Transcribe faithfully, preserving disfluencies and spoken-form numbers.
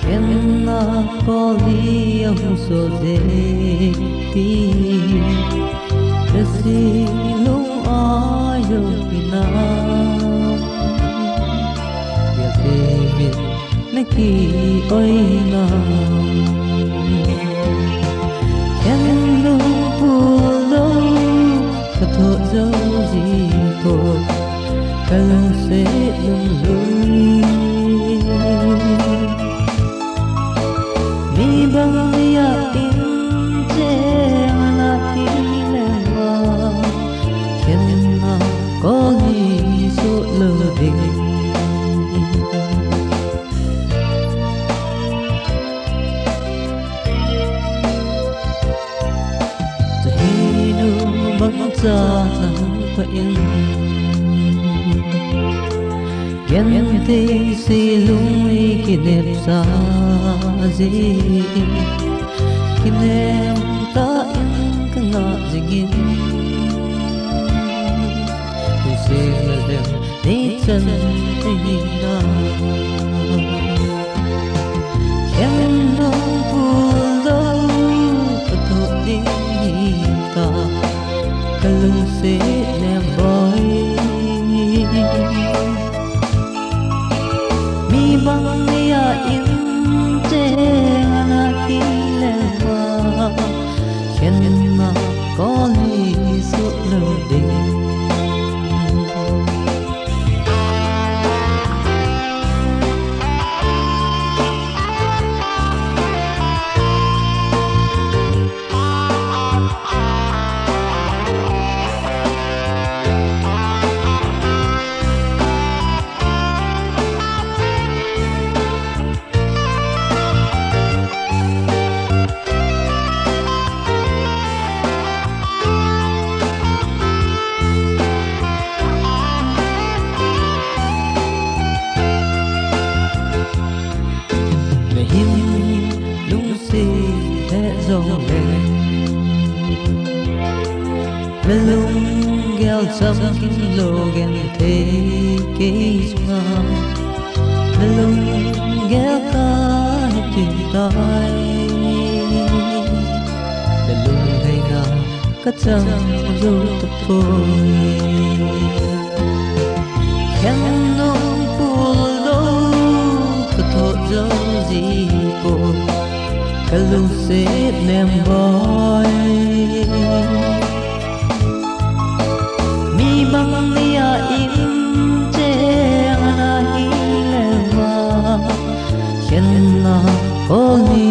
Khen na koli ahung so je pi, kasi lung ayo pina. Ya te mit na ki oi na. Khen lung pulo, ka tho jo ji ko, ka lung se lung lui. Mi bang ya in che ana ki le wa, khen na koli so lo ding. Tahinu bang cha nang pa in, gen te si lung i kinep sa ji, kinem ta in ka nga jingin. Tusing na dem ni chan te hi na. Khen nung pulo, ka tho ding hi ta, ka lung se nem boi. Mi bang ya in che ana ki le wa, khen na koli so lo ding. Na him lungset le jong le, na lunggel chamkim lou genthei kei sunga, na lunggel kahe tin tai. Na lunglhaina ka chang jou tapoi. Khen nung pulo, ka tho jou ji poi, ka lungset nem boi. Mi bang ni a in che ana hi le ma, khen na koli